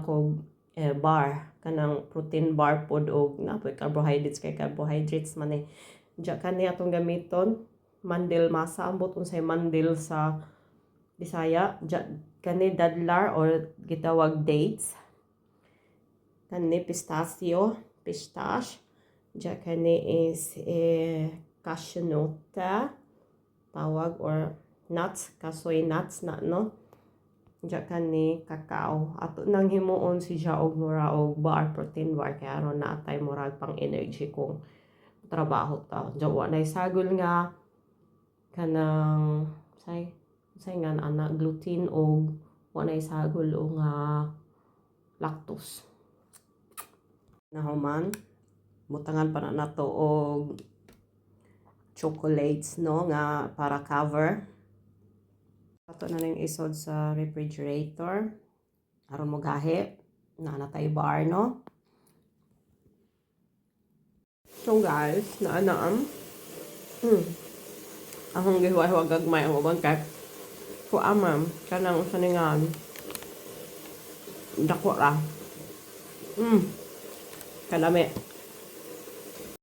lang kog bar, kanang protein bar pod og napoy carbohydrates kay carbohydrates man eh. Diya kani atong gamiton mandel masa, ambot unsay mandel sa Bisaya. Diya kani dadlar or gitawag dates. Kani pistachio, pistache. Diya kani is cashew nut tawag or nuts, kasoy nuts na, no? Diya kani cacao. Ato nang himuon si siya og mura og bar, protein bar, kay aron naa tay murag pang energy kung trabaho ta. Diya wa nay sagol nga kanang say nga ana gluten og wa nay sagol o nga lactose. Nahuman, butangan pa na nato og chocolates, no, nga para cover. Ato na ning isod sa refrigerator aron mo gahi na na tay bar, no? So guys, naa na ang akong gihuwa-huwa gagmay ang uban kay kuan man kanang usa ni nga dako ra. Kalami.